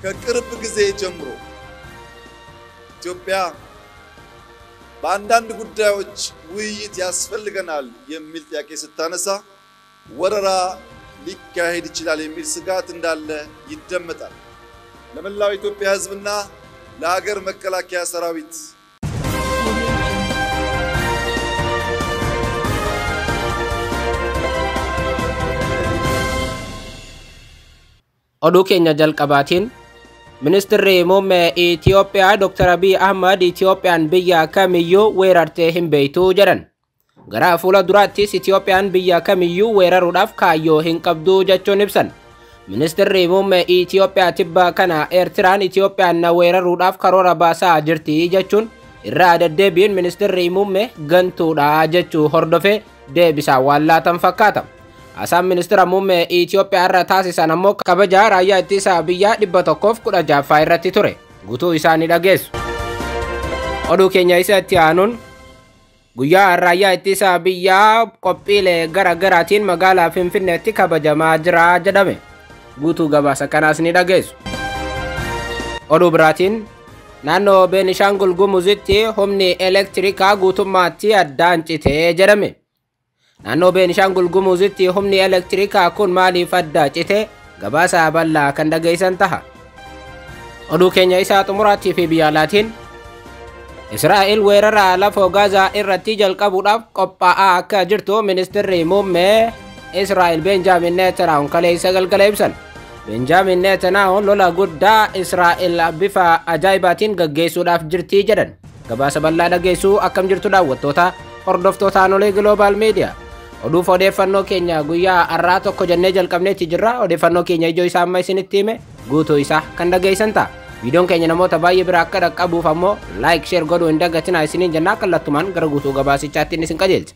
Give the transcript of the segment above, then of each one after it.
ከቅርብ ጊዜ ጀምሮ ኢትዮጵያ በአንዳንድ ጉዳዮች ውይይት ያስፈልገናል የሚል ጥያቄ ስታነሳ ወረራ ሊካሄድ ይችላል የሚል ስጋት እንዳለ ይደመጣል። ለመላው ኢትዮጵያ ሕዝብና ለሀገር መከላከያ ሰራዊት Oduu keenya jalqabaatiin Ministeerri muummee Itiyoophiyaa Dr. Abiy Ahmad Itiyoophiyaan biyya kamiyyuu weerartee hin beektu jedhan. Gara fuula duraattis Itiyoophiyaan biyya kamiyyuu weeraruudhaaf kaayyoo hin qabdu jechuun ibsan. Ministeerri muummee Itiyoophiyaa tibba kana Eertiraan Itiyoophiyaan na weeraruudhaaf karoora baasaa jirti jechuun irraa deddeebiin ministeerri muummee gantuudha jechuu hordofee deebisaa waan laatan fakkaata. Haasaan ministeera muummee Itiyoophiyaa irra taasisan ammoo kabaja raayyaa ittisa biyyaa 116ffaa irratti ture. Guutuu isaa ni dhageessu. Oduu keenya isa itti aanuun guyyaa raayyaa ittisa biyyaa qophiilee gara garaatiin magaalaa Finfinneetti kabajamaa jira jedhame. Guutuu gabaasa kanaas ni dhageessu. Oduu biraatiin naannoo Beenishaangul Gumuzitti humni elektirikaa guutummaatti addaan citee jedhame. Naannoo Beenishaangul Gumuzitti humni elektirikaa kun maaliif adda cite gabaasa bal'aa kan dhageessan taha. Oduu keenya isaa xumuraattii fi biyya alaatiin Israa'el weerara lafoo Gaazaa irratti jalqabuudhaaf qophaa'aa akka jirtu ministeerri muummee Israa'el Benjaamin Netanyahuun kaleessa galgala ibsan. Benjaamin Netanyahuun lola guddaa Israa'el bifa ajaa'ibaatiin gaggeessuudhaaf jirti jedhan. Gabaasa bal'aa dhageessuu akkam jirtu daawwattoota hordoftoota Aanolee Global Media. Oduuf odeeffannoo keenya guyyaa har'aa tokko jennee jalqabneetti jirra. Odeeffannoo keenya ijoo isaa amma isinitti hime guutuu isaa kan dhageessan ta'a. Viidiyoon keenya namoota baay'ee bira akka dhaqqabuuf ammoo like share godhuu hin dagatinaa isiniin jennaa kallattumaan gara guutuu gabaasichaatti isin qajeelcha.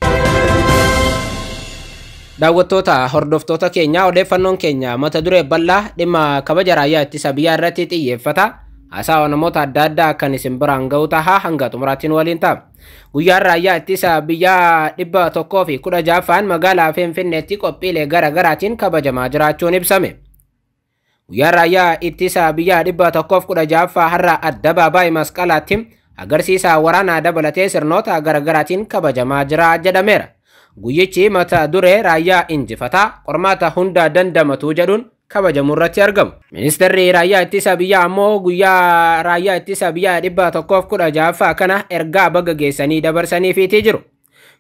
Daawwattoota hordoftoota keenya odeeffannoon keenya mata duree bal'aa dhimma kabaja raayyaa ittisa biyyaa irratti xiyyeeffata. Haasawa namoota adda addaa kan isin biraan ga'u taha hanga xumuraattiin waliin ta'a. Guyyaan raayyaa ittisa biyyaa 116ffaan magaalaa Finfinneetti qophiilee gara garaatiin kabajamaa jiraachuun ibsame. Guyyaan raayyaa ittisa biyyaa 116ffaa har'a addabaabaayii Masqalaatti agarsiisa waraanaa dabalatee sirnoota gara garaatiin kabajamaa jira jedhameera. Guyyichi mata duree raayyaa injifataa qormaata hunda dandamatu jedhuun kabajamu irratti argamu. Ministeerri raayyaa ittisa biyyaa ammoo guyyaa raayyaa ittisa biyyaa 116ffaa kana ergaa baga geessanii dabarsaniifiitii jiru.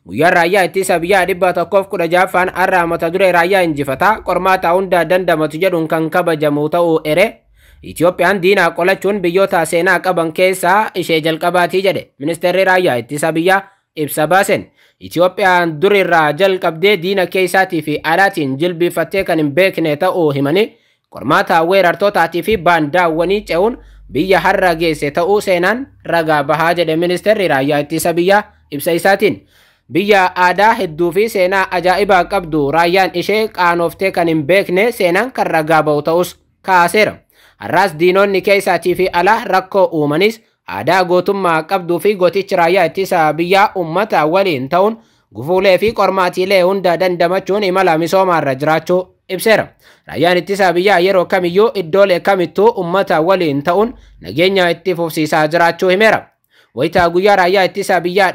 Guyyaan raayyaa ittisa biyyaa 116ffaan har'a mata duree raayyaa injifataa qormaata hunda dandamatu jedhuun kan kabajamu ta'uu ere Itiyoophiyaan diinaa qolachuun biyyoota seenaa qaban keessaa ishee jalqabaatii jedhe ministeerri raayyaa ittisa biyyaa ibsa baaseen. Itiyoophiyaan durirraa jalqabdee diina keessaatii fi alaatiin jilbifattee kan hin beekne ta'uu himanii qormaata weerartootaatii fi baandaawwanii ce'uun biyya har'a geesse ta'uu seenaan ragaa bahaa jedhe ministeerri raayyaa ittisa biyyaa ibsa isaatiin. Biyya aadaa hedduu fi seenaa ajaa'ibaa qabdu raayyaan ishee qaanoftee kan hin beekne seenaan kan ragaa ba'u ta'us kaaseera. Har'aas diinonni keessaatii fi alaa rakkoo uumanis aadaa gootummaa qabduu fi gootichi raayyaa ittisa biyyaa uummata waliin ta'uun gufuulee fi qormaatiilee hunda dandamachuun imala misoomaarra jiraachuu ibseera. Raayyaan ittisa biyyaa yeroo kamiyyuu iddoolee kamittuu uummata waliin ta'uun nageenya itti fufsiisaa jiraachuu himeera. Wayitaa guyyaa raayyaa ittisa biyyaa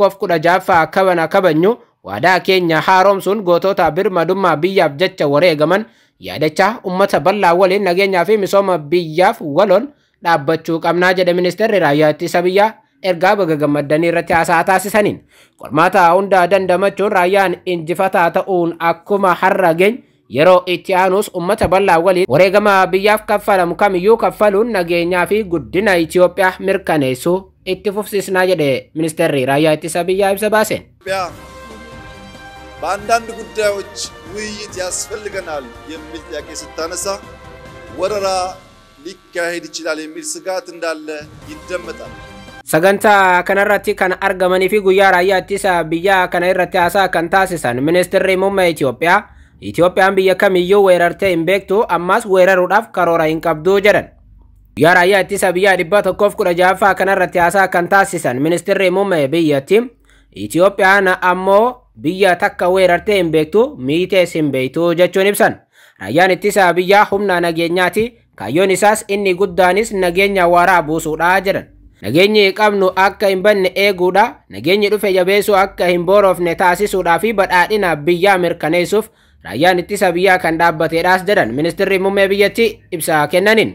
116ffaa kabana kabajnu waadaa keenya haaromsuun gootota birmadummaa biyyaaf jecha wareegaman yaadachaa uummata bal'aa waliin nageenyaa fi misooma biyyaaf waloon dhaabbachuu qabnaa jedhe ministeerri raayyaa ittisa biyyaa ergaa baga gammaddanii irratti haasaa taasisaniin. Qormaata hunda dandamachuun raayyaan injifataa ta'uun akkuma har'a geenye yeroo itti aanus uummata bal'aa waliin wareegama biyyaaf kaffalamu kamiyyuu kaffaluun nageenyaa fi guddina Itiyoophiyaa mirkaneessuu itti fufsiisnaa jedhe ministeerri raayyaa ittisa biyyaa ibsa baaseen. ኢትዮጵያ በአንዳንድ ጉዳዮች ውይይት ያስፈልገናል የሚል ጥያቄ ስታነሳ ወረራ ሊካሄድ ይችላል የሚል ስጋት እንዳለ ይደመጣል። Sagantaa kanarratti kan argamanii fi guyyaa raayyaa ittisa biyyaa kana irratti haasaa kan taasisan ministeerri muummee Itiyoophiyaa Itiyoophiyaan biyya kamiyyuu weerartee hin beektu ammas weeraruudhaaf karoora hin qabdu jedhan. Guyyaa raayyaa ittisa biyyaa 116ffaa kanarratti haasaa kan taasisan ministeerri muummee biyyattii Itiyoophiyaan ammoo biyya takka weerartee hin beektu miitees hin beektu jechuun ibsan. Raayyaan ittisa biyyaa humna nageenyaati Kaayyoon isaas inni guddaanis nageenya waaraa buusuudha jedhan. Nageenyi qabnu akka hin banne eeguudha, nageenyi dhufe jabeessuu akka hin boorofne taasisuudhaa fi badhaadhina biyyaa mirkaneessuuf raayyaan ittisa biyyaa kan dhaabbateedhaas jedhan ministeerri muummee biyyattii ibsa kennaniin.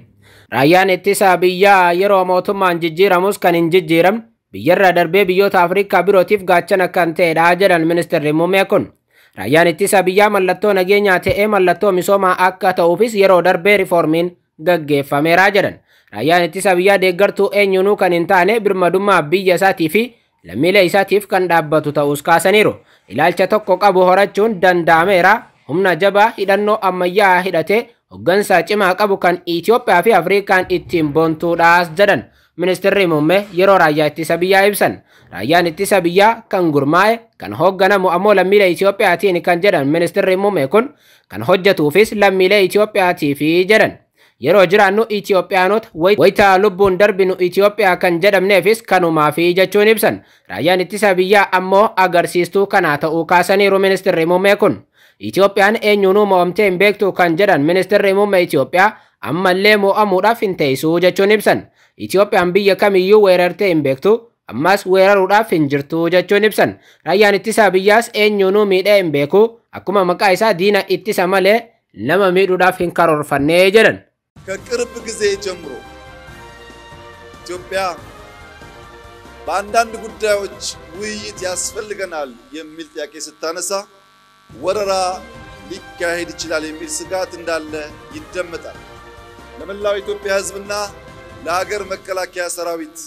Raayyaan ittisa biyyaa yeroo mootummaan jijjiiramus kan hin jijjiiramne biyyarra darbee biyyoota Afrikaa birootiif gaachana kan ta'edha jedhan ministeerri muummee kun. Raayyaan ittisa biyyaa mallattoo nageenyaa ta'ee mallattoo misoomaa akka ta'uufis yeroo darbee riiformiin gaggeeffameera jedhan. Raayyaan ittisa biyyaa deeggartuu eenyuunuu kan hin taane birmadummaa biyya isaatii fi lammiilee isaatiif kan dhaabbatu ta'us kaasaniiru. Ilaalcha tokko qabu horachuun danda'ameera. Humna jabaa hidhannoo ammayyaa hidhatee hoggansa cimaa qabu kan Itoophiyaa fi Afrikaan ittiin boontuudhaas jedhan ministeerri muummee yeroo raayyaa ittisa biyyaa ibsan. Raayyaan ittisa biyyaa kan gurmaa'e kan hoogganamu ammoo lammiilee Itoophiyaatiin kan jedhan ministeerri muummee kun kan hojjetuufis lammiilee Itoophiyaatiifi jedhan. Yeroo jiraannu Itoophiyaanota wayita lubbuun darbinu Itoophiyaa kan jedhamneefis kanumaafi jechuun ibsan. Raayyaan ittisa biyyaa ammoo agarsiistuu kanaa ta'uu kaasaniiru ministeerri muummee kun. Itoophiyaan eenyuunuu mo'amtee hin beektu kan jedhan ministeerri muummee Itoophiyaa ammallee mo'amuudhaaf hin teessuu jechuun ibsan. Itoophiyaan biyya kamiyyuu weerartee hin beektu ammas weeraruudhaaf hin jirtu jechuun ibsan. Raayyaan ittisa biyyaas eenyuunuu miidhee hin beeku akkuma maqaa isaa diina ittisa malee nama miidhuudhaaf hin karoorfanne jedhan. ከቅርብ ጊዜ ጀምሮ ኢትዮጵያ በአንዳንድ ጉዳዮች ውይይት ያስፈልገናል የሚል ጥያቄ ስታነሳ ወረራ ሊካሄድ ይችላል የሚል ስጋት እንዳለ ይደመጣል። ለመላው ኢትዮጵያ ሕዝብና ለሀገር መከላከያ ሰራዊት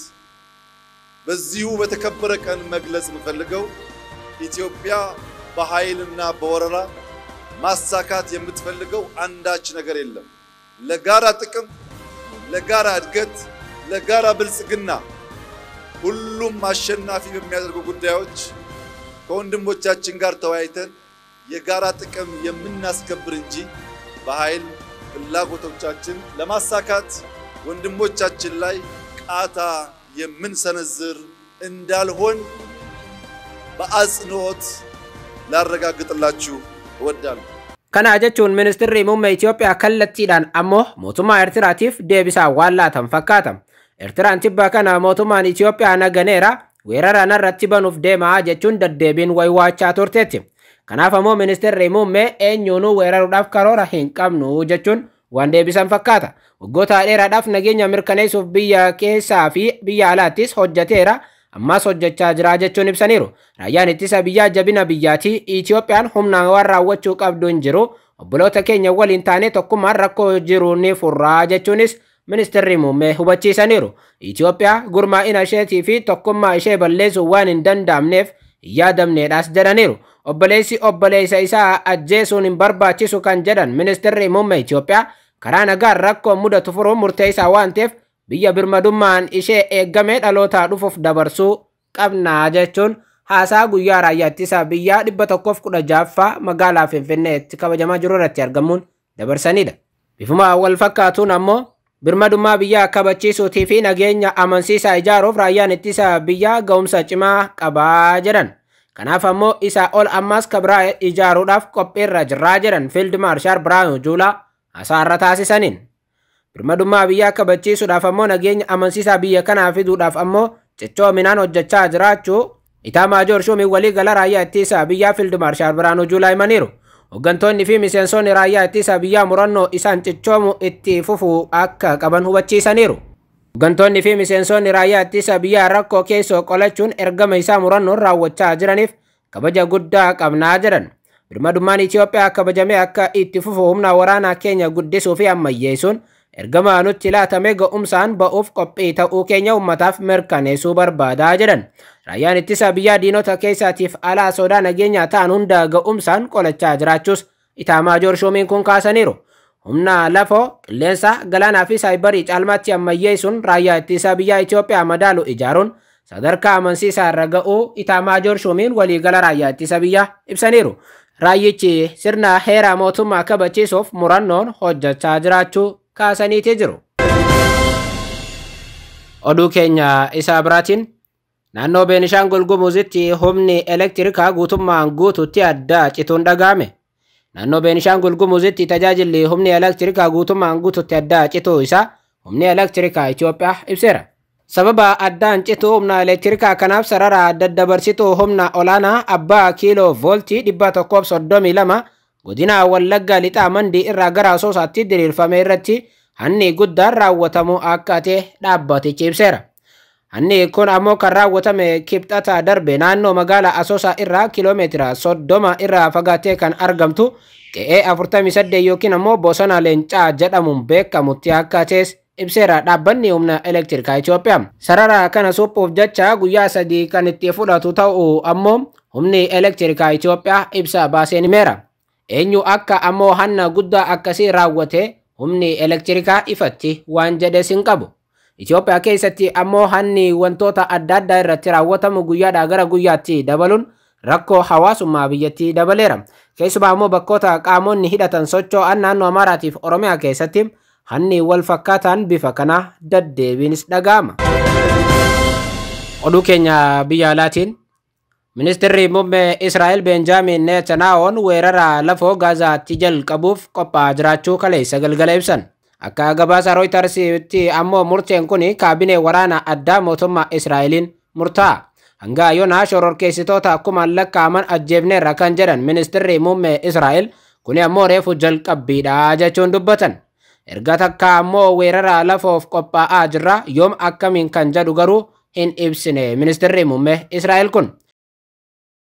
በዚሁ በተከበረ ቀን መግለጽ የምፈልገው ኢትዮጵያ በኃይልና በወረራ ማሳካት የምትፈልገው አንዳች ነገር የለም። ለጋራ ጥቅም፣ ለጋራ እድገት፣ ለጋራ ብልጽግና ሁሉም አሸናፊ በሚያደርጉ ጉዳዮች ከወንድሞቻችን ጋር ተወያይተን የጋራ ጥቅም የምናስከብር እንጂ በኃይል ፍላጎቶቻችን ለማሳካት ወንድሞቻችን ላይ ቃታ የምንሰነዝር እንዳልሆን በአጽንኦት ላረጋግጥላችሁ እወዳለሁ። Kana jechuun ministeerri muummee Itoophiyaa kallattiidhaan ammoo mootummaa Eertiraatiif deebisaa waan laatan fakkaata. Eertiraan tibba kana mootummaan Itoophiyaa naganeera weerara narratti banuuf deemaa jechuun deddeebiin waywaachaa turteetti. Kanaaf ammoo ministeerri muummee eenyuunuu weeraruudhaaf karoora hin qabnu jechuun waan deebisan fakkaata. Waggoota dheeraadhaaf nageenya mirkaneessuuf biyya keessaa fi biyya alaattis hojjeteera. Ammas hojjechaa jira jechuun ibsaniiru. Raayyaan ittisa biyyaa jabina biyyaati. Itoophiyaan humnaan waan raawwachuu qabdu hin jiru. Obboloota keenya waliin taanee tokkummaan rakkoo jiru ni furraa jechuunis ministeerri muummee hubachiisaniiru. Itoophiyaa gurmaa'ina isheetii fi tokkummaa ishee balleessuu waan hin danda'amneef hin yaadamneedhaas jedhaniiru. Obboleessi obboleessa isaa ajjeesuun hin barbaachisu kan jedhan ministeerri muummee Itoophiyaa karaa nagaan rakkoo mudatu furuun murteessaa waan ta'eef biyya birmadummaan ishee eegamee dhalootaa dhufuuf dabarsuu qabnaa jechuun haasaa guyyaa raayyaa ittisa biyyaa 116ffaa magaalaa Finfinneetti kabajamaa jiru irratti argamuun dabarsanidha. Bifuma wal fakkaatuun ammoo birmadummaa biyyaa kabachiisuutii fi nageenya amansiisaa ijaaruuf raayyaan ittisa biyyaa ga'umsa cimaa qabaa jedhan. Kanaaf ammoo isaa ol ammas kabraa ijaaruudhaaf qophiirra jirraa jedhan Fiild Maarshaal Biraanuu Juulaa haasaa irra taasisaniin. Birmadummaa biyyaa kabachiisuudhaaf ammoo nageenya amansiisaa biyya kanaa fiduudhaaf ammoo cichoominaan hojjechaa jiraachuu Itaamaajoor Shuumiin waliigala raayyaa ittisa biyyaa Fiild Maarshaal Biraanuu Juulaa himaniiru. Hooggantoonni fi miseensonni raayyaa ittisa biyyaa murannoo isaan cichoomu itti fufuu akka qaban hubachiisaniiru. Hooggantoonni fi miseensonni raayyaa ittisa biyyaa rakkoo keessoo qolachuun ergama isaa murannoon raawwachaa jiraniif kabaja guddaa qabnaa jedhan. Birmadummaan Itoophiyaa kabajamee akka itti fufu humna waraanaa keenya guddisuu fi ammayyeessuun ergama nutti laatame ga'umsaan ba'uuf qophii ta'uu keenya uummataaf mirkaneessuu barbaadaa jedhan. Raayyaan ittisa biyyaa diinota keessaatiif alaa sodaa nageenyaa ta'an hunda ga'umsaan qolachaa jiraachuus Itaamaajoor Shuumiin kun kaasaniiru. Humna lafoo, qilleensa, galaanaa fi saayibarii caalmaatti ammayyeessuun raayyaa ittisa biyyaa Itoophiyaa madaalu ijaaruun sadarkaa amansiisaa irra ga'uu Itaamaajoor Shuumiin waliigala raayyaa ittisa biyyaa ibsaniiru. Raayyichi sirna heeraa mootummaa kabachiisuuf murannoon hojjechaa jiraachuu kaasaniitii jiru. Oduu keenya isa biraatiin naannoo Beenishaangul Gumuzitti humni elektirikaa guutummaan guututti adda cituun dhaga'ame. Naannoo Beenishaangul Gumuzitti tajaajilli humni elektirikaa guutummaan guututti adda cituu isaa humni elektirikaa Itoophiyaa ibseera. Sababa addaan cituu humna elektirikaa kanaaf sarara daddabarsituu humna olaanaa abbaa kiiloo vooltii 132 godina Wallagga Lixaa Mandii irraa gara Asoosaatti diriirfame irratti hanni guddaan raawwatamu akka ta'e dhaabbatichi ibseera. Hanni kun ammoo kan raawwatame Kibxata darbe naannoo magaalaa Asoosaa irraa kiiloomeetira 30 irraa fagaatee kan argamtu qe'ee 48 yookiin ammoo bosona leencaa jedhamuun beekamutti akka ta'es ibseera dhaabbanni humna elektirikaa Itoophiyaa. Sarara kana suphuuf jecha guyyaa 3 kan itti fudhatu ta'u ammoo humni elektirikaa Itoophiyaa ibsa baaseen himeera. Eenyu akka ammoo hanna guddaa akkasii raawwate humni elektirikaa ifatti waan jedhes hin qabu. Itoophiyaa keessatti ammoo hanni wantoota adda addaa irratti raawwatamu guyyaadhaa gara guyyaatti dabaluun rakkoo hawaasummaa biyyattii dabaleera. Keessumaa ammoo bakkoota qaamonni hidhatan socho'an naannoo Amaaraatiif Oromiyaa keessatti hanni wal fakkaataan bifa kana daddeebiinis dhaga'ama. Oduu keenya biyya alaatiin Ministeerri muummee Israa'el Benjaamin Netanyahuun weerara lafoo Gaazaatti jalqabuuf qophaa'aa jiraachuu kaleessa galgala ibsan. Akka gabaasa Rooytarsitti ammoo murteen kun kaabinee waraana addaa mootummaa Israa'eliin murtaa'a. Hanga yoonaa shororkeessitoota akkumaan lakkaa'aman ajjeefneerra kan jedhan ministeerri muummee Israa'el kun ammoo reefu jalqabbiidha jechuun dubbatan. Erga takka ammoo weerara lafoof qophaa'aa jirra, yoom akkamiin kan jedhu garuu hin ibsine ministeerri muummee Israa'el kun.